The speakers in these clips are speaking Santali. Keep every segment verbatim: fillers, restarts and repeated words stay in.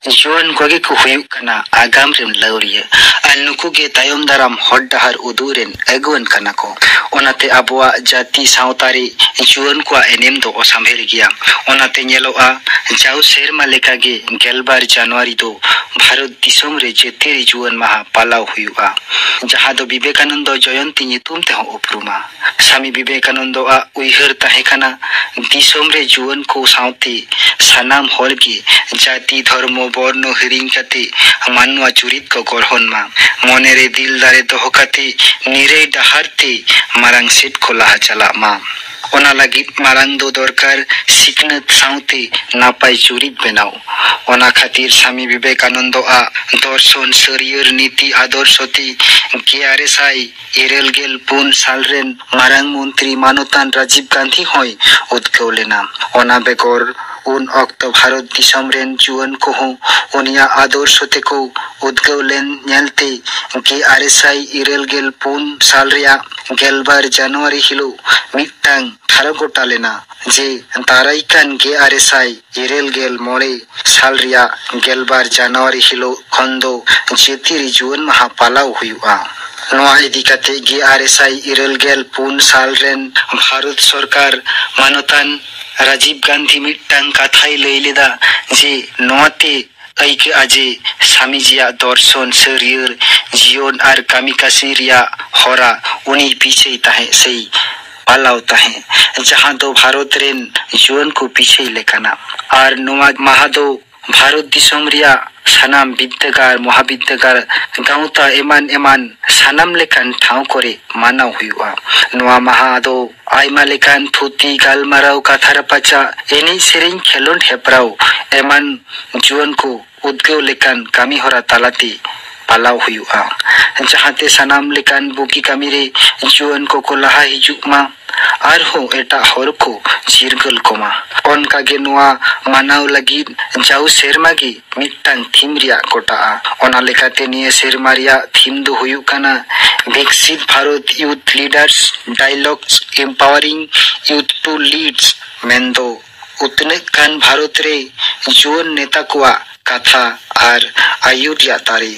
ᱡᱩᱣᱟᱹᱱ ᱠᱚᱜᱮ ᱠᱚ ᱦᱩᱭᱩᱜ ᱠᱟᱱᱟ ᱟᱜᱟᱢ ᱨᱮᱱ ᱞᱟᱹᱣᱲᱤᱭᱟᱹ᱾ ᱟᱨ ᱱᱩᱠᱩ ᱜᱮ ᱛᱟᱭᱚᱢ ᱫᱟᱨᱟᱢ ᱦᱚᱨ ᱰᱟᱦᱟᱨ ᱩᱫᱩᱜ ᱨᱮᱱ ᱟᱹᱜᱩᱣᱟᱹᱱ ᱠᱟᱱᱟ ᱠᱚ᱾ ᱚᱱᱟᱛᱮ ᱟᱵᱚᱣᱟᱜ ᱡᱟᱹᱛᱤ ᱥᱟᱶᱛᱟ ᱨᱮ ᱡᱩᱣᱟᱹᱱ ᱠᱚᱣᱟᱜ ᱮᱱᱮᱢ ᱫᱚ ᱚᱥᱟᱢᱵᱷᱮᱲ ᱜᱮᱭᱟ᱾ ᱚᱱᱟᱛᱮ ᱧᱮᱞᱚᱜᱼᱟ, ᱡᱟᱣ ᱥᱮᱨᱢᱟ ᱞᱮᱠᱟᱜᱮ ᱜᱮᱞᱵᱟᱨ ᱡᱟᱱᱩᱣᱟᱨᱤ ᱫᱚ ᱵᱷᱟᱨᱚᱛ ᱫᱤᱥᱚᱢ ᱨᱮ ᱡᱟᱹᱛᱤᱭᱟᱹᱨᱤ ᱡᱩᱣᱟᱹᱱ ᱢᱟᱦᱟ ᱯᱟᱞᱟᱣ ᱦᱩᱭᱩᱜᱼᱟ, ᱡᱟᱦᱟᱸ ᱫᱚ ᱵᱤᱵᱮᱠᱟᱱᱚᱱᱫᱚ ᱡᱚᱭᱚᱱᱛᱤ ᱧᱩᱛᱩᱢ ᱛᱮᱦᱚᱸ ᱩᱯᱨᱩᱢᱟ᱾ ᱥᱟᱢᱤ ᱵᱤᱵᱮᱠᱟᱱᱚᱱᱫᱚᱣᱟᱜ ᱩᱭᱦᱟᱹᱨ ᱛᱟᱦᱮᱸ ᱠᱟᱱᱟ, ᱫᱤᱥᱚᱢ ᱨᱮ ᱡᱩᱣᱟᱹᱱ ᱠᱚ ᱥᱟᱶᱛᱮ ᱥᱟᱱᱟᱢ ᱦᱚᱲ ᱜᱮ ᱡᱟᱹᱛᱤ, ᱫᱷᱚᱨᱢᱚ, ᱵᱚᱨᱱᱚ ᱦᱤᱲᱤᱧ ᱠᱟᱛᱮ ᱢᱟᱱᱣᱟ ᱪᱩᱨᱤᱛ ᱠᱚ ᱜᱚᱲᱦᱚᱱ ᱢᱟ᱾ ᱢᱚᱱᱮ ᱨᱮ ᱫᱤᱞ ᱫᱟᱲᱮ ᱫᱚᱦᱚ ᱠᱟᱛᱮ ᱱᱤᱨᱟᱹᱭ ᱰᱟᱦᱟᱨ ᱛᱮ ᱢᱟᱨᱟᱝ ᱥᱮᱫ ᱠᱚ ᱞᱟᱦᱟ ᱪᱟᱞᱟᱜ ᱢᱟ᱾ ᱚᱱᱟ ᱞᱟᱹᱜᱤᱫ ᱢᱟᱨᱟᱝ ᱫᱚ ᱫᱚᱨᱠᱟᱨ ᱥᱤᱠᱷᱱᱟᱹᱛ ᱥᱟᱶᱛᱮ ᱱᱟᱯᱟᱭ ᱪᱩᱨᱤᱛ ᱵᱮᱱᱟᱣ᱾ ᱚᱱᱟ ᱠᱷᱟᱹᱛᱤᱨ ᱥᱟᱢᱤ ᱵᱤᱵᱮᱠᱟᱱᱚᱱᱫᱚᱣᱟᱜ ᱫᱚᱨᱥᱚᱱ, ᱥᱟᱹᱨᱭᱟᱹᱲ, ᱱᱤᱛᱤ, ᱟᱫᱚᱨᱥᱚ ᱛᱮ ᱜᱮᱞ ᱟᱨᱮ ᱥᱟᱭ ᱤᱨᱟᱹᱞ ᱜᱮᱞ ᱯᱩᱱ ᱥᱟᱞ ᱨᱮᱱ ᱢᱟᱨᱟᱝ ᱢᱚᱱᱛᱨᱤ ᱢᱟᱱᱚᱛᱟᱱ ᱨᱟᱡᱤᱵᱽ ᱜᱟᱱᱫᱷᱤ ᱦᱚᱸᱭ ᱩᱫᱽᱜᱟᱹᱣ ᱞᱮᱱᱟ᱾ ᱚᱱᱟ ᱵᱮᱜᱚᱨ ᱩᱱ ᱚᱠᱛᱚ ᱵᱷᱟᱨᱚᱛ ᱫᱤᱥᱚᱢ ᱨᱮᱱ ᱡᱩᱣᱟᱹᱱ ᱠᱚᱦᱚᱸ ᱩᱱᱤᱭᱟᱜ ᱟᱫᱚᱨᱥᱚ ᱛᱮᱠᱚ ᱩᱫᱽᱜᱟᱹᱣ ᱞᱮᱱ ᱧᱮᱞᱛᱮ ᱜᱮᱞ ᱟᱨᱮ ᱥᱟᱭ ᱤᱨᱟᱹᱞ ᱜᱮᱞ ᱯᱩᱱ ᱥᱟᱞ ᱨᱮᱭᱟᱜ ᱜᱮᱞᱵᱟᱨ ᱡᱟᱱᱩᱣᱟᱨᱤ ᱦᱤᱞᱳᱜ ᱢᱤᱫᱴᱟᱝ ᱴᱷᱟᱲᱚ ᱜᱚᱴᱟ ᱞᱮᱱᱟ ᱡᱮ ᱫᱟᱨᱟᱭ ᱠᱟᱱ ᱜᱮᱞ ᱟᱨᱮ ᱥᱟᱭ ᱤᱨᱟᱹᱞ ᱜᱮᱞ ᱢᱚᱬᱮ ᱥᱟᱞ ᱨᱮᱭᱟᱜ ᱜᱮᱞᱵᱟᱨ ᱡᱟᱱᱩᱣᱟᱨᱤ ᱦᱤᱞᱳᱜ ᱠᱷᱚᱱ ᱫᱚ ᱡᱟᱹᱛᱤᱭᱟᱹᱨᱤ ᱡᱩᱣᱟᱹᱱ ᱢᱟᱦᱟ ᱯᱟᱞᱟᱣ ᱦᱩᱭᱩᱜᱼᱟ᱾ ᱱᱚᱣᱟ ᱤᱫᱤ ᱠᱟᱛᱮ ᱜᱮᱞ ᱟᱨᱮ ᱥᱟᱭ ᱤᱨᱟᱹᱞ ᱜᱮᱞ ᱯᱩᱱ ᱥᱟᱞ ᱨᱮᱱ ᱵᱷᱟᱨᱚᱛ ᱥᱚᱨᱠᱟᱨ ᱢᱟᱱᱚᱛᱟᱱ ᱨᱟᱡᱤᱵᱽ ᱜᱟᱱᱫᱷᱤ ᱢᱤᱫᱴᱟᱝ ᱠᱟᱛᱷᱟᱭ ᱞᱟᱹᱭ ᱞᱮᱫᱟ ᱡᱮ ᱱᱚᱣᱟᱛᱮ ᱟᱹᱭᱠᱟᱹᱜᱼᱟ ᱡᱮ ᱥᱟᱢᱤᱡᱤᱭᱟᱜ ᱫᱚᱨᱥᱚᱱ, ᱥᱟᱹᱨᱭᱟᱹᱲ ᱡᱤᱭᱚᱱ ᱟᱨ ᱠᱟᱹᱢᱤ ᱠᱟᱹᱥᱱᱤ ᱨᱮᱭᱟᱜ ᱦᱚᱨᱟ ᱩᱱᱤ ᱯᱤᱪᱷᱟᱹᱭ ᱛᱟᱦᱮᱸᱫ ᱥᱮᱭ ᱯᱟᱞᱟᱣ ᱛᱟᱦᱮᱸᱫ, ᱡᱟᱦᱟᱸ ᱫᱚ ᱵᱷᱟᱨᱚᱛ ᱨᱮᱱ ᱡᱩᱣᱟᱹᱱ ᱠᱚ ᱯᱤᱪᱷᱟᱹᱭ ᱞᱮᱠᱟᱱᱟ᱾ ᱟᱨ ᱱᱚᱣᱟ ᱢᱟᱦᱟ ᱫᱚ ᱵᱷᱟᱨᱚᱛ ᱫᱤᱥᱚᱢ ᱨᱮᱭᱟᱜ ᱥᱟᱱᱟᱢ ᱵᱤᱫᱽᱫᱟᱹᱜᱟᱲ, ᱢᱚᱦᱟᱵᱤᱫᱽᱫᱟᱹᱜᱟᱲ, ᱜᱟᱶᱛᱟ ᱮᱢᱟᱱ ᱮᱢᱟᱱ ᱥᱟᱱᱟᱢ ᱞᱮᱠᱟᱱ ᱴᱷᱟᱶ ᱠᱚᱨᱮ ᱢᱟᱱᱟᱣ ᱦᱩᱭᱩᱜᱼᱟ᱾ ᱱᱚᱣᱟ ᱢᱟᱦᱟ ᱫᱚ ᱟᱭᱢᱟ ᱞᱮᱠᱟᱱ ᱛᱷᱩᱛᱤ, ᱜᱟᱞᱢᱟᱨᱟᱣ, ᱠᱟᱛᱷᱟ ᱨᱟᱯᱟᱪᱟᱜ, ᱮᱱᱮᱡ ᱥᱮᱨᱮᱧ, ᱠᱷᱮᱞᱳᱰ ᱦᱮᱯᱨᱟᱣ ᱮᱢᱟᱱ ᱡᱩᱣᱟᱹᱱ ᱠᱚ ᱩᱫᱽᱜᱟᱹᱣ ᱞᱮᱠᱟᱱ ᱠᱟᱹᱢᱤ ᱦᱚᱨᱟ ᱛᱟᱞᱟᱛᱮ ᱯᱟᱞᱟᱣ ᱦᱩᱭᱩᱜᱼᱟ, ᱡᱟᱦᱟᱸᱛᱮ ᱥᱟᱱᱟᱢ ᱞᱮᱠᱟᱱ ᱵᱩᱜᱤ ᱠᱟᱹᱢᱤ ᱨᱮ ᱡᱩᱣᱟᱹᱱ ᱠᱚᱠᱚ ᱞᱟᱦᱟ ᱦᱤᱡᱩᱜ ᱢᱟ, ᱟᱨᱦᱚᱸ ᱮᱴᱟᱜ ᱦᱚᱲ ᱠᱚ ᱪᱤᱨᱜᱟᱹᱞ ᱠᱚᱢᱟ᱾ ᱚᱱᱠᱟᱜᱮ ᱱᱚᱣᱟ ᱢᱟᱱᱟᱣ ᱞᱟᱹᱜᱤᱫ ᱡᱟᱣ ᱥᱮᱨᱢᱟ ᱜᱮ ᱢᱤᱫᱴᱟᱝ ᱛᱷᱤᱢ ᱨᱮᱭᱟᱜ ᱜᱚᱴᱟᱜᱼᱟ᱾ ᱚᱱᱟ ᱞᱮᱠᱟᱛᱮ ᱱᱤᱭᱟᱹ ᱥᱮᱨᱢᱟ ᱨᱮᱭᱟᱜ ᱛᱷᱤᱢ ᱫᱚ ᱦᱩᱭᱩᱜ ᱠᱟᱱᱟ ᱵᱤᱠᱥᱤᱛ Bharat, Youth Leaders Dialogues, Empowering Youth to Leads, ᱢᱮᱱᱫᱚ ᱩᱛᱱᱟᱹᱜ ᱠᱟᱱ ᱵᱷᱟᱨᱚᱛ ᱨᱮ ᱡᱩᱣᱟᱹᱱ ᱱᱮᱛᱟ ᱠᱚᱣᱟᱜ ᱠᱟᱛᱷᱟ ᱟᱨ ᱟᱹᱭᱩᱨ ᱨᱮᱭᱟᱜ ᱫᱟᱲᱮ᱾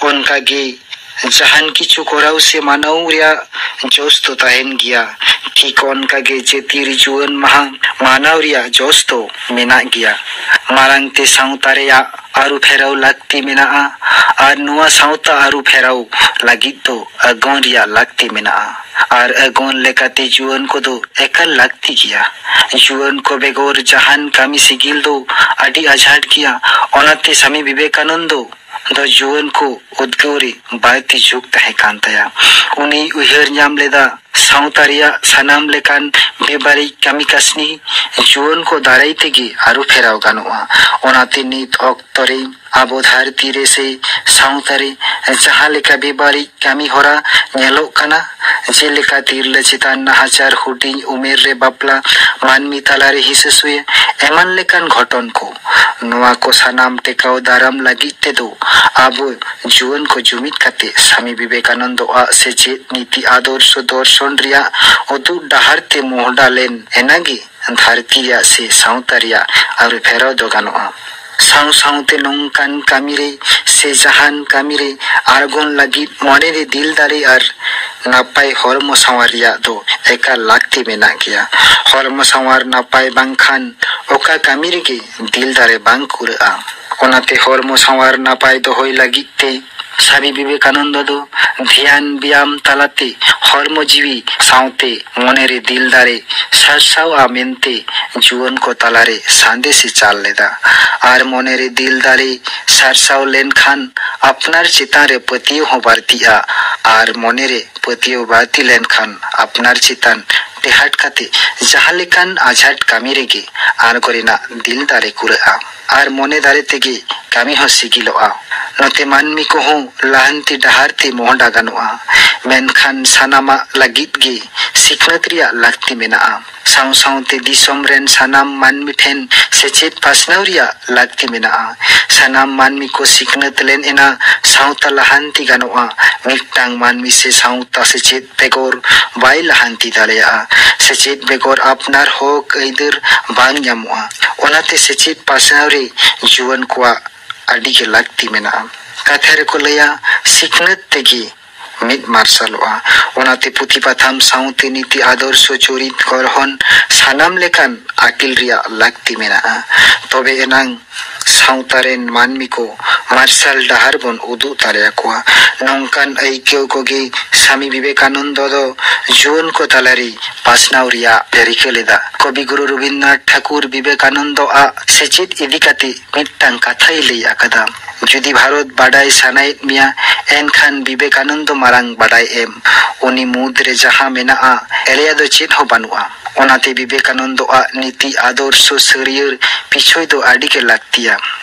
ᱚᱱᱠᱟᱜᱮ ᱡᱟᱦᱟᱱ ᱠᱤᱪᱷᱩ ᱠᱚᱨᱟᱣ ᱥᱮ ᱢᱟᱱᱟᱣ ᱨᱮᱭᱟᱜ ᱡᱚᱥ ᱫᱚ ᱛᱟᱦᱮᱱ ᱜᱮᱭᱟ᱾ ᱴᱷᱤᱠ ᱚᱱᱠᱟᱜᱮ ᱡᱟᱹᱛᱤᱭᱟᱹᱨᱤ ᱡᱩᱣᱟᱹᱱ ᱢᱟᱦᱟ ᱢᱟᱱᱟᱣ ᱨᱮᱭᱟᱜ ᱡᱚᱥ ᱫᱚ ᱢᱮᱱᱟᱜ ᱜᱮᱭᱟ᱾ ᱢᱟᱲᱟᱝ ᱛᱮ ᱥᱟᱶᱛᱟ ᱨᱮᱭᱟᱜ ᱟᱹᱨᱩ ᱯᱷᱮᱨᱟᱣ ᱞᱟᱹᱠᱛᱤ ᱢᱮᱱᱟᱜᱼᱟ ᱟᱨ ᱱᱚᱣᱟ ᱥᱟᱶᱛᱟ ᱟᱹᱨᱩ ᱯᱷᱮᱨᱟᱣ ᱞᱟᱹᱜᱤᱫ ᱫᱚ ᱟᱹᱜᱚᱱ ᱨᱮᱭᱟᱜ ᱞᱟᱹᱠᱛᱤ ᱢᱮᱱᱟᱜᱼᱟ᱾ ᱟᱨ ᱟᱹᱜᱚᱱ ᱞᱮᱠᱟᱛᱮ ᱡᱩᱣᱟᱹᱱ ᱠᱚᱫᱚ ᱮᱠᱟᱞ ᱞᱟᱹᱠᱛᱤ ᱜᱮᱭᱟ᱾ ᱡᱩᱣᱟᱹᱱ ᱠᱚ ᱵᱮᱜᱚᱨ ᱡᱟᱦᱟᱱ ᱠᱟᱹᱢᱤ ᱥᱤᱜᱤᱞ ᱫᱚ ᱟᱹᱰᱤ ᱟᱡᱷᱟᱴ ᱜᱮᱭᱟ᱾ ᱚᱱᱟᱛᱮ ᱥᱟᱢᱤ ᱵᱤᱵᱮᱠᱟᱱᱚᱱᱫᱚ ᱫᱚ ᱡᱩᱣᱟᱹᱱ ᱠᱚ ᱩᱫᱽᱜᱟᱹᱣ ᱨᱮ ᱵᱟᱹᱲᱛᱤ ᱡᱷᱩᱸᱠ ᱛᱟᱦᱮᱸ ᱠᱟᱱ ᱛᱟᱭᱟ᱾ ᱩᱱᱤᱭ ᱩᱭᱦᱟᱹᱨ ᱧᱟᱢ ᱞᱮᱫᱟ, ᱥᱟᱶᱛᱟ ᱨᱮᱭᱟᱜ ᱥᱟᱱᱟᱢ ᱞᱮᱠᱟᱱ ᱵᱮᱵᱟᱹᱲᱤᱡ ᱠᱟᱹᱢᱤ ᱠᱟᱹᱥᱱᱤ ᱡᱩᱣᱟᱹᱱ ᱠᱚ ᱫᱟᱨᱟᱭ ᱛᱮᱜᱮ ᱟᱹᱨᱩ ᱯᱷᱮᱨᱟᱣ ᱜᱟᱱᱚᱜᱼᱟ᱾ ᱚᱱᱟᱛᱮ ᱱᱤᱛ ᱚᱠᱛᱚ ᱨᱮ ᱟᱵᱚ ᱫᱷᱟᱹᱨᱛᱤ ᱨᱮ ᱥᱮ ᱥᱟᱶᱛᱟ ᱨᱮ ᱡᱟᱦᱟᱸ ᱞᱮᱠᱟ ᱵᱮᱵᱟᱹᱲᱤᱡ ᱠᱟᱹᱢᱤ ᱦᱚᱨᱟ ᱧᱮᱞᱚᱜ ᱠᱟᱱᱟ, ᱡᱮᱞᱮᱠᱟ ᱛᱤᱨᱞᱟᱹ ᱪᱮᱛᱟᱱ ᱱᱟᱦᱟᱪᱟᱨ, ᱦᱩᱰᱤᱧ ᱩᱢᱮᱨ ᱨᱮ ᱵᱟᱯᱞᱟ, ᱢᱟᱹᱱᱢᱤ ᱛᱟᱞᱟᱨᱮ ᱦᱤᱸᱥᱟᱹ ᱥᱩᱭᱟᱹ, ᱮᱢᱟᱱ ᱞᱮᱠᱟᱱ ᱜᱷᱚᱴᱚᱱ ᱠᱚ, ᱱᱚᱣᱟ ᱠᱚ ᱥᱟᱱᱟᱢ ᱴᱮᱠᱟᱣ ᱫᱟᱨᱟᱢ ᱞᱟᱹᱜᱤᱫ ᱛᱮᱫᱚ ᱟᱵᱚ ᱡᱩᱣᱟᱹᱱ ᱠᱚ ᱡᱩᱢᱤᱫ ᱠᱟᱛᱮ ᱥᱟᱢᱤ ᱵᱤᱵᱮᱠᱟᱱᱚᱱᱫᱚ ᱟᱜ ᱥᱮᱪᱮᱫ, ᱱᱤᱛᱤ, ᱟᱫᱚᱨᱥᱚ, ᱫᱚᱨᱥᱚᱱ ᱨᱮᱭᱟᱜ ᱩᱫᱩᱜ ᱰᱟᱦᱟᱨ ᱛᱮ ᱢᱚᱦᱰᱟ ᱞᱮᱱ ᱮᱱᱟᱝ ᱜᱮ ᱫᱷᱟᱹᱨᱛᱤ ᱨᱮᱭᱟᱜ ᱥᱮ ᱥᱟᱶᱛᱟ ᱨᱮᱭᱟᱜ ᱟᱹᱨᱩ ᱯᱷᱮᱨᱟᱣ ᱫᱚ ᱜᱟᱱᱚᱜᱼᱟ᱾ ᱥᱟᱶ ᱥᱟᱶᱛᱮ ᱱᱚᱝᱠᱟᱱ ᱠᱟᱹᱢᱤ ᱨᱮ ᱥᱮ ᱡᱟᱦᱟᱱ ᱠᱟᱹᱢᱤ ᱨᱮ ᱟᱬᱜᱚᱱ ᱞᱟᱹᱜᱤᱫ ᱢᱚᱱᱮ ᱨᱮ ᱫᱤᱞ ᱫᱟᱲᱮ ᱟᱨ ᱱᱟᱯᱟᱭ ᱦᱚᱲᱢᱚ ᱥᱟᱶᱟᱨ ᱨᱮᱭᱟᱜ ᱫᱚ ᱮᱠᱟᱞ ᱞᱟᱹᱠᱛᱤ ᱢᱮᱱᱟᱜ ᱜᱮᱭᱟ᱾ ᱦᱚᱲᱢᱚ ᱥᱟᱶᱟᱨ ᱱᱟᱯᱟᱭ ᱵᱟᱝᱠᱷᱟᱱ ᱚᱠᱟ ᱠᱟᱹᱢᱤ ᱨᱮᱜᱮ ᱫᱤᱞ ᱫᱟᱲᱮ ᱵᱟᱝ ᱠᱩᱲᱟᱹᱜᱼᱟ᱾ ᱚᱱᱟᱛᱮ ᱦᱚᱲᱢᱚ ᱥᱟᱶᱟᱨ ᱱᱟᱯᱟᱭ ᱫᱚᱦᱚᱭ ᱞᱟᱹᱜᱤᱫ ᱛᱮ ᱥᱟᱢᱤ ᱵᱤᱵᱮᱠᱟᱱᱚᱱᱫᱚ ᱫᱚ ᱫᱷᱮᱭᱟᱱ ᱵᱮᱭᱟᱢ ᱛᱟᱞᱟᱛᱮ ᱦᱚᱲᱢᱚ ᱡᱤᱣᱤ ᱥᱟᱶᱛᱮ ᱢᱚᱱᱮᱨᱮ ᱫᱤᱞ ᱫᱟᱲᱮ ᱥᱟᱨᱥᱟᱣᱟ ᱢᱮᱱᱛᱮ ᱡᱩᱣᱟᱹᱱ ᱠᱚ ᱛᱟᱞᱟᱨᱮ ᱥᱟᱸᱫᱮᱥ ᱮ ᱪᱟᱞ ᱞᱮᱫᱟ᱾ ᱟᱨ ᱢᱚᱱᱮᱨᱮ ᱫᱤᱞ ᱫᱟᱲᱮ ᱥᱟᱨᱥᱟᱣ ᱞᱮᱱᱠᱷᱟᱱ ᱟᱯᱱᱟᱨ ᱪᱮᱛᱟᱱ ᱨᱮ ᱯᱟᱹᱛᱭᱟᱹᱣ ᱦᱚᱸ ᱵᱟᱹᱲᱛᱤᱜᱼᱟ᱾ ᱟᱨ ᱢᱚᱱᱮᱨᱮ ᱯᱟᱹᱛᱭᱟᱹᱣ ᱵᱟᱹᱲᱛᱤ ᱞᱮᱱᱠᱷᱟᱱ ᱟᱯᱱᱟᱨ ᱪᱮᱛᱟᱱ ᱴᱮᱦᱟᱴ ᱠᱟᱛᱮ ᱡᱟᱦᱟᱸ ᱞᱮᱠᱟᱱ ᱟᱡᱷᱟᱴ ᱠᱟᱹᱢᱤ ᱨᱮᱜᱮ ᱟᱬᱜᱚ ᱨᱮᱱᱟᱜ ᱫᱤᱞ ᱫᱟᱲᱮ ᱠᱩᱲᱟᱹᱜᱼᱟ᱾ ᱟᱨ ᱢᱚᱱᱮ ᱫᱟᱲᱮ ᱛᱮᱜᱮ ᱠᱟᱹᱢᱤ ᱦᱚᱸ ᱥᱤᱜᱤᱞᱚᱜᱼᱟ᱾ ᱱᱚᱛᱮ ᱢᱟᱹᱱᱢᱤ ᱠᱚᱦᱚᱸ ᱞᱟᱦᱟᱱᱛᱤ ᱰᱟᱦᱟᱨ ᱛᱮ ᱢᱚᱦᱰᱟ ᱜᱟᱱᱚᱜᱼᱟ᱾ ᱢᱮᱱᱠᱷᱟᱱ ᱥᱟᱱᱟᱢᱟᱜ ᱞᱟᱹᱜᱤᱫ ᱜᱮ ᱥᱤᱠᱷᱱᱟᱹᱛ ᱨᱮᱭᱟᱜ ᱞᱟᱹᱠᱛᱤ ᱢᱮᱱᱟᱜᱼᱟ᱾ ᱥᱟᱶ ᱥᱟᱶᱛᱮ ᱫᱤᱥᱚᱢ ᱨᱮᱱ ᱥᱟᱱᱟᱢ ᱢᱟᱹᱱᱢᱤ ᱴᱷᱮᱱ ᱥᱮᱪᱮᱫ ᱯᱟᱥᱱᱟᱣ ᱨᱮᱭᱟᱜ ᱞᱟᱹᱠᱛᱤ ᱢᱮᱱᱟᱜᱼᱟ᱾ ᱥᱟᱱᱟᱢ ᱢᱟᱹᱱᱢᱤ ᱠᱚ ᱥᱤᱠᱷᱱᱟᱹᱛ ᱞᱮᱱ ᱮᱱᱟ ᱥᱟᱶᱛᱟ ᱞᱟᱦᱟᱱᱛᱤ ᱜᱟᱱᱚᱜᱼᱟ᱾ ᱢᱤᱫᱴᱟᱝ ᱢᱟᱹᱱᱢᱤ ᱥᱮ ᱥᱟᱶᱛᱟ ᱥᱮᱪᱮᱫ ᱵᱮᱜᱚᱨ ᱵᱟᱭ ᱞᱟᱦᱟᱱᱛᱤ ᱫᱟᱲᱮᱭᱟᱜᱼᱟ᱾ ᱥᱮᱪᱮᱫ ᱵᱮᱜᱚᱨ ᱟᱯᱱᱟᱨ ᱦᱚᱠ ᱟᱹᱭᱫᱟᱹᱨ ᱵᱟᱝ ᱧᱟᱢᱚᱜᱼᱟ᱾ ᱚᱱᱟᱛᱮ ᱥᱮᱪᱮᱫ ᱯᱟᱥᱱᱟᱣ ᱨᱮ ᱡᱩᱣᱟᱹᱱ ᱠᱚᱣᱟᱜ ᱟᱹᱰᱤ ᱜᱮ ᱞᱟᱹᱠᱛᱤ ᱢᱮᱱᱟᱜᱼᱟ᱾ ᱠᱟᱛᱷᱟ ᱨᱮᱠᱚ ᱞᱟᱹᱭᱟ, ᱥᱤᱠᱷᱱᱟᱹᱛ ᱛᱮᱜᱮ ᱢᱮᱫ ᱢᱟᱨᱥᱟᱞᱚᱜᱼᱟ᱾ ᱚᱱᱟᱛᱮ ᱯᱩᱛᱷᱤ ᱯᱟᱛᱷᱟᱢ ᱥᱟᱶᱛᱮ ᱱᱤᱛᱤ ᱟᱫᱚᱨᱥᱚ ᱪᱚᱨᱤᱛ ᱜᱚᱲᱦᱚᱱ ᱥᱟᱱᱟᱢ ᱞᱮᱠᱟᱱ ᱟᱹᱠᱤᱞ ᱨᱮᱭᱟᱜ ᱞᱟᱹᱠᱛᱤ ᱢᱮᱱᱟᱜᱼᱟ᱾ ᱛᱚᱵᱮ ᱮᱱᱟᱝ ᱥᱟᱶᱛᱟ ᱨᱮᱱ ᱢᱟᱹᱱᱢᱤ ᱠᱚ ᱢᱟᱨᱥᱟᱞ ᱰᱟᱦᱟᱨ ᱵᱚᱱ ᱩᱫᱩᱜ ᱫᱟᱲᱮᱭᱟᱠᱚᱣᱟ᱾ ᱱᱚᱝᱠᱟᱱ ᱟᱹᱭᱠᱟᱹᱣ ᱠᱚᱜᱮ ᱥᱟᱢᱤ ᱵᱤᱵᱮᱠᱟᱱᱚᱱᱫᱚ ᱫᱚ ᱡᱩᱣᱟᱹᱱ ᱠᱚ ᱛᱟᱞᱟᱨᱮ ᱯᱟᱥᱱᱟᱣ ᱨᱮᱭᱟᱜ ᱮ ᱨᱤᱠᱟᱹ ᱞᱮᱫᱟ᱾ ᱠᱚᱵᱤ ᱜᱩᱨᱩ ᱨᱚᱵᱤᱱᱫᱨᱚᱱᱟᱛᱷ ᱴᱷᱟᱠᱩᱨ ᱵᱤᱵᱮᱠᱟᱱᱚᱱᱫᱚ ᱟᱜ ᱥᱮᱪᱮᱫ ᱤᱫᱤ ᱠᱟᱛᱮ ᱢᱤᱫᱴᱟᱝ ᱠᱟᱛᱷᱟᱭ ᱞᱟᱹᱭ ᱟᱠᱟᱫᱟ, ᱡᱩᱫᱤ ᱵᱷᱟᱨᱚᱛ ᱵᱟᱰᱟᱭ ᱥᱟᱱᱟᱭᱮᱫ ᱢᱮᱭᱟ, ᱮᱱᱠᱷᱟᱱ ᱵᱤᱵᱮᱠᱟᱱᱚᱱᱫᱚ ᱢᱟᱨᱟᱝ ᱵᱟᱰᱟᱭ ᱮᱢ᱾ ᱩᱱᱤ ᱢᱩᱫᱽ ᱨᱮ ᱡᱟᱦᱟᱸ ᱢᱮᱱᱟᱜᱼᱟ, ᱮᱲᱮᱭᱟᱜ ᱫᱚ ᱪᱮᱫ ᱦᱚᱸ ᱵᱟᱹᱱᱩᱜᱼᱟ᱾ ᱚᱱᱟᱛᱮ ᱵᱤᱵᱮᱠᱟᱱᱚᱱᱫᱚ ᱟᱜ ᱱᱤᱛᱤ ᱟᱫᱚᱨᱥᱚ ᱥᱟᱹᱨᱭᱟᱹᱲ ᱯᱤᱪᱷᱩᱭ ᱫᱚ ᱟᱹᱰᱤ ᱜᱮ ᱞᱟᱹᱠᱛᱤᱭᱟ᱾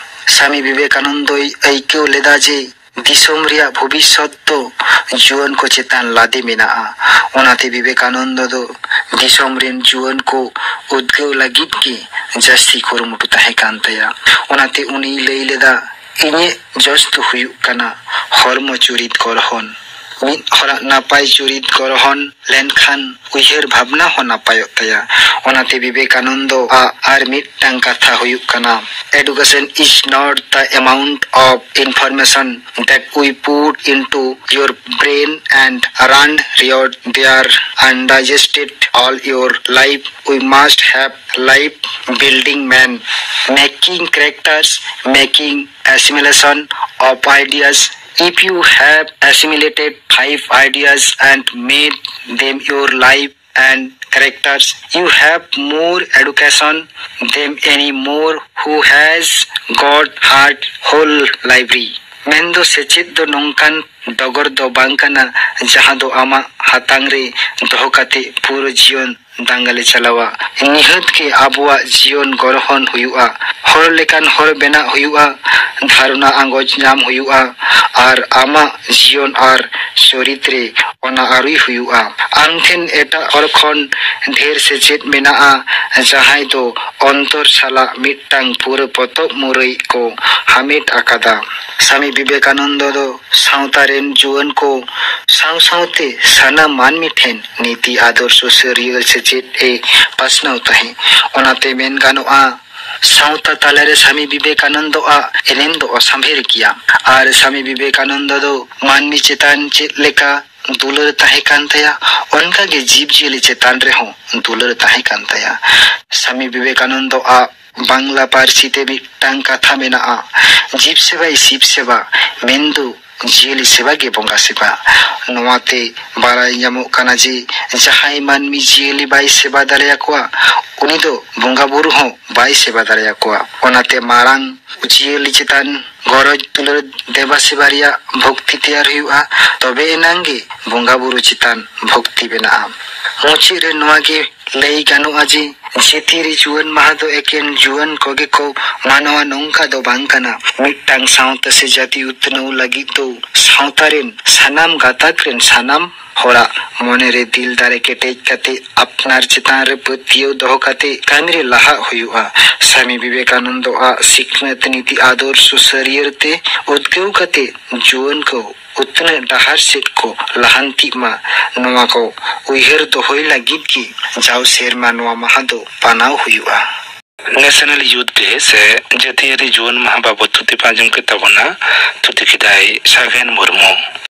ᱥᱟᱢᱤ ᱵᱤᱵᱮᱠᱟᱱᱚᱱᱫᱚᱭ ᱟᱹᱭᱠᱟᱹᱣ ᱞᱮᱫᱟ ᱡᱮ ᱫᱤᱥᱚᱢ ᱨᱮᱭᱟᱜ ᱵᱷᱚᱵᱤᱥᱥᱚᱛ ᱫᱚ ᱡᱩᱣᱟᱹᱱ ᱠᱚ ᱪᱮᱛᱟᱱ ᱞᱟᱫᱮ ᱢᱮᱱᱟᱜᱼᱟ᱾ ᱚᱱᱟᱛᱮ ᱵᱤᱵᱮᱠᱟᱱᱚᱱᱫᱚ ᱫᱚ ᱫᱤᱥᱚᱢ ᱨᱮᱱ ᱡᱩᱣᱟᱹᱱ ᱠᱚ ᱩᱫᱽᱜᱟᱹᱣ ᱞᱟᱹᱜᱤᱫ ᱜᱮ ᱡᱟᱹᱥᱛᱤ ᱠᱩᱨᱩᱢᱩᱴᱩ ᱛᱟᱦᱮᱸ ᱠᱟᱱ ᱛᱟᱭᱟ᱾ ᱚᱱᱟᱛᱮ ᱩᱱᱤᱭ ᱞᱟᱹᱭ ᱞᱮᱫᱟ, ᱤᱧᱟᱹᱜ ᱡᱚᱥ ᱫᱚ ᱦᱩᱭᱩᱜ ᱠᱟᱱᱟ ᱦᱚᱲᱢᱚ ᱪᱩᱨᱤᱛ ᱜᱚᱲᱦᱚᱱ᱾ ᱢᱤᱫ ᱦᱚᱲᱟᱜ ᱱᱟᱯᱟᱭ ᱪᱩᱨᱤᱛ ᱜᱚᱲᱦᱚᱱ ᱞᱮᱱᱠᱷᱟᱱ ᱩᱭᱦᱟᱹᱨ ᱵᱷᱟᱵᱽᱱᱟ ᱦᱚᱸ ᱱᱟᱯᱟᱭᱚᱜ ᱛᱟᱭᱟ᱾ ᱚᱱᱟᱛᱮ ᱵᱤᱵᱮᱠᱟᱱᱚᱱᱫᱚ ᱟᱜ ᱟᱨ ᱢᱤᱫᱴᱟᱝ ᱠᱟᱛᱷᱟ ᱦᱩᱭᱩᱜ ᱠᱟᱱᱟ, Education is not the amount of information that we put into your brain and run riot there undigested all your life. We must have life building man, making characters, making assimilation of ideas. If you have assimilated five ideas and made them your life and characters, you have more education than any more who has got heart whole library. ᱢᱮᱱᱫᱚ ᱥᱮᱪᱮᱫ ᱫᱚ ᱱᱚᱝᱠᱟᱱ ᱰᱚᱜᱚᱨ ᱫᱚ ᱵᱟᱝ ᱠᱟᱱᱟ, ᱡᱟᱦᱟᱸ ᱫᱚ ᱟᱢᱟᱜ ᱦᱟᱛᱟᱝ ᱨᱮ ᱫᱚᱦᱚ ᱠᱟᱛᱮ ᱯᱩᱨᱟᱹ ᱡᱤᱭᱚᱱ ᱫᱟᱝᱜᱟ ᱞᱮ ᱪᱟᱞᱟᱣᱟ᱾ ᱱᱤᱦᱟᱹᱛ ᱜᱮ ᱟᱵᱚᱣᱟᱜ ᱡᱤᱭᱚᱱ ᱜᱚᱨᱦᱚᱱ ᱦᱩᱭᱩᱜᱼᱟ, ᱦᱚᱲ ᱞᱮᱠᱟᱱ ᱦᱚᱲ ᱵᱮᱱᱟᱜ ᱦᱩᱭᱩᱜᱼᱟ, ᱫᱷᱟᱨᱚᱱᱟ ᱟᱸᱜᱚᱪ ᱧᱟᱢ ᱦᱩᱭᱩᱜᱼᱟ, ᱟᱨ ᱟᱢᱟᱜ ᱡᱤᱭᱚᱱ ᱟᱨ ᱪᱚᱨᱤᱛ ᱨᱮ ᱚᱱᱟ ᱟᱹᱨᱩᱭ ᱦᱩᱭᱩᱜᱼᱟ᱾ ᱟᱢ ᱴᱷᱮᱱ ᱮᱴᱟᱜ ᱦᱚᱲ ᱠᱷᱚᱱ ᱰᱷᱮᱨ ᱥᱮᱪᱮᱫ ᱢᱮᱱᱟᱜᱼᱟ, ᱡᱟᱦᱟᱸᱭ ᱫᱚ ᱚᱱᱛᱚᱨ ᱥᱟᱞᱟᱜ ᱢᱤᱫᱴᱟᱝ ᱯᱩᱨᱟᱹ ᱯᱚᱛᱚᱵ ᱢᱩᱨᱟᱹᱭ ᱠᱚ ᱦᱟᱢᱮᱴ ᱟᱠᱟᱫᱟ᱾ ᱥᱟᱢᱤ ᱵᱤᱵᱮᱠᱟᱱᱚᱱᱫᱚ ᱫᱚ ᱥᱟᱶᱛᱟ ᱨᱮᱱ ᱡᱩᱣᱟᱹᱱ ᱠᱚ ᱥᱟᱶ ᱥᱟᱶᱛᱮ ᱥᱟᱱᱟᱢ ᱢᱟᱹᱱᱢᱤ ᱴᱷᱮᱱ ᱱᱤᱛᱤ ᱟᱫᱚᱨᱥᱚ ᱥᱟᱹᱨᱭᱟᱹᱲ ᱥᱮᱪᱮᱫ ᱮ ᱯᱟᱥᱱᱟᱣ ᱛᱟᱦᱮᱸ᱾ ᱚᱱᱟᱛᱮ ᱢᱮᱱ ᱜᱟᱱᱚᱜᱼᱟ, ᱥᱟᱶᱛᱟ ᱛᱟᱞᱟᱨᱮ ᱥᱟᱢᱤ ᱵᱤᱵᱮᱠᱟᱱᱚᱱᱫᱚ ᱟᱜ ᱮᱱᱮᱢ ᱫᱚ ᱚᱥᱟᱢᱵᱷᱮᱲ ᱜᱮᱭᱟ᱾ ᱟᱨ ᱥᱟᱢᱤ ᱵᱤᱵᱮᱠᱟᱱᱚᱱᱫᱚ ᱫᱚ ᱢᱟᱹᱱᱢᱤ ᱪᱮᱛᱟᱱ ᱪᱮᱫ ᱞᱮᱠᱟ ᱫᱩᱞᱟᱹᱲ ᱛᱟᱦᱮᱸ ᱠᱟᱱ ᱛᱟᱭᱟ, ᱚᱱᱠᱟᱜᱮ ᱡᱤᱵᱽ ᱡᱤᱭᱟᱹᱞᱤ ᱪᱮᱛᱟᱱ ᱨᱮᱦᱚᱸ ᱫᱩᱞᱟᱹᱲ ᱛᱟᱦᱮᱸ ᱠᱟᱱ ᱛᱟᱭᱟ᱾ ᱥᱟᱢᱤ ᱵᱤᱵᱮᱠᱟᱱᱚᱱᱫᱚ ᱟᱜ ᱵᱟᱝᱞᱟ ᱯᱟᱹᱨᱥᱤ ᱛᱮ ᱢᱤᱫᱴᱟᱝ ᱠᱟᱛᱷᱟ ᱢᱮᱱᱟᱜᱼᱟ, "ᱡᱤᱵᱽ ᱥᱮᱵᱟᱭ ᱥᱤᱵᱽ ᱥᱮᱵᱟ, ᱢᱮᱱᱫᱚ ᱡᱤᱭᱟᱹᱞᱤ ᱥᱮᱵᱟ ᱜᱮ ᱵᱚᱸᱜᱟ ᱥᱮᱵᱟ᱾" ᱱᱚᱣᱟᱛᱮ ᱵᱟᱲᱟᱭ ᱧᱟᱢᱚᱜ ᱠᱟᱱᱟ ᱡᱮ ᱡᱟᱦᱟᱸᱭ ᱢᱟᱹᱱᱢᱤ ᱡᱤᱭᱟᱹᱞᱤ ᱵᱟᱭ ᱥᱮᱵᱟ ᱫᱟᱲᱮᱭᱟᱠᱚᱣᱟ, ᱩᱱᱤ ᱫᱚ ᱵᱚᱸᱜᱟ ᱵᱩᱨᱩ ᱦᱚᱸ ᱵᱟᱭ ᱥᱮᱵᱟ ᱫᱟᱲᱮᱭᱟᱠᱚᱣᱟ᱾ ᱚᱱᱟᱛᱮ ᱢᱟᱨᱟᱝ ᱡᱤᱭᱟᱹᱞᱤ ᱪᱮᱛᱟᱱ ᱜᱚᱨᱚᱡᱽ ᱫᱩᱞᱟᱹᱲ ᱫᱮᱵᱟ ᱥᱮᱵᱟ ᱨᱮᱭᱟᱜ ᱵᱷᱚᱠᱛᱤ ᱛᱮᱭᱟᱨ ᱦᱩᱭᱩᱜᱼᱟ, ᱛᱚᱵᱮ ᱮᱱᱟᱝ ᱜᱮ ᱵᱚᱸᱜᱟ ᱵᱩᱨᱩ ᱪᱮᱛᱟᱱ ᱵᱷᱚᱠᱛᱤ ᱵᱮᱱᱟᱜᱼᱟ᱾ ᱢᱩᱪᱟᱹᱫ ᱨᱮ ᱱᱚᱣᱟ ᱜᱮ ᱞᱟᱹᱭ ᱜᱟᱱᱚᱜᱼᱟ ᱡᱮ ᱡᱟᱹᱛᱤᱭᱟᱹᱨᱤ ᱡᱩᱣᱟᱹᱱ ᱢᱟᱦᱟ ᱫᱚ ᱮᱠᱮᱱ ᱡᱩᱣᱟᱹᱱ ᱠᱚᱜᱮ ᱠᱚ ᱢᱟᱱᱟᱣᱟ, ᱱᱚᱝᱠᱟ ᱫᱚ ᱵᱟᱝ ᱠᱟᱱᱟ᱾ ᱢᱤᱫᱴᱟᱝ ᱥᱟᱶᱛᱟ ᱥᱮ ᱡᱟᱹᱛᱤ ᱩᱛᱱᱟᱹᱣ ᱞᱟᱹᱜᱤᱫ ᱫᱚ ᱥᱟᱶᱛᱟ ᱨᱮᱱ ᱥᱟᱱᱟᱢ ᱜᱟᱛᱟᱠ ᱨᱮᱱ ᱥᱟᱱᱟᱢ ᱦᱚᱲᱟᱜ ᱢᱚᱱᱮᱨᱮ ᱫᱤᱞ ᱫᱟᱲᱮ ᱠᱮᱴᱮᱡ ᱠᱟᱛᱮ ᱟᱯᱱᱟᱨ ᱪᱮᱛᱟᱱ ᱨᱮ ᱯᱟᱹᱛᱭᱟᱹᱣ ᱫᱚᱦᱚ ᱠᱟᱛᱮ ᱠᱟᱹᱢᱤ ᱨᱮ ᱞᱟᱦᱟᱜ ᱦᱩᱭᱩᱜᱼᱟ᱾ ᱥᱟᱢᱤ ᱵᱤᱵᱮᱠᱟᱱᱚᱱᱫᱚ ᱟᱜ ᱥᱤᱠᱷᱱᱟᱹᱛ ᱱᱤᱛᱤ ᱟᱫᱚᱨᱥᱚ ᱥᱟᱹᱨᱭᱟᱹᱲ ᱛᱮ ᱩᱫᱽᱜᱟᱹᱣ ᱠᱟᱛᱮ ᱡᱩᱣᱟᱹᱱ ᱠᱚ ᱩᱛᱱᱟᱹᱜ ᱰᱟᱦᱟᱨ ᱥᱮᱫ ᱠᱚ ᱞᱟᱦᱟᱱᱛᱤᱜ ᱢᱟ, ᱱᱚᱣᱟ ᱠᱚ ᱩᱭᱦᱟᱹᱨ ᱫᱚᱦᱚᱭ ᱞᱟᱹᱜᱤᱫ ᱜᱮ ᱡᱟᱣ ᱥᱮᱨᱢᱟ ᱱᱚᱣᱟ ᱢᱟᱦᱟ ᱫᱚ ᱯᱟᱱᱟᱣ ᱦᱩᱭᱩᱜᱼᱟ᱾ ᱱᱮᱥᱱᱟᱞ ᱭᱩᱛᱷ ᱰᱮ ᱥᱮ ᱡᱟᱹᱛᱤᱭᱟᱹᱨᱤ ᱡᱩᱣᱟᱹᱱ ᱢᱟᱦᱟ ᱵᱟᱵᱚᱛ ᱛᱷᱩᱛᱤ ᱯᱮ ᱟᱸᱡᱚᱢ ᱠᱮᱫ ᱛᱟᱵᱚᱱᱟ᱾ ᱛᱷᱩᱛᱤ ᱠᱮᱫᱟᱭ ᱥᱟᱜᱮᱱ ᱢᱩᱨᱢᱩ᱾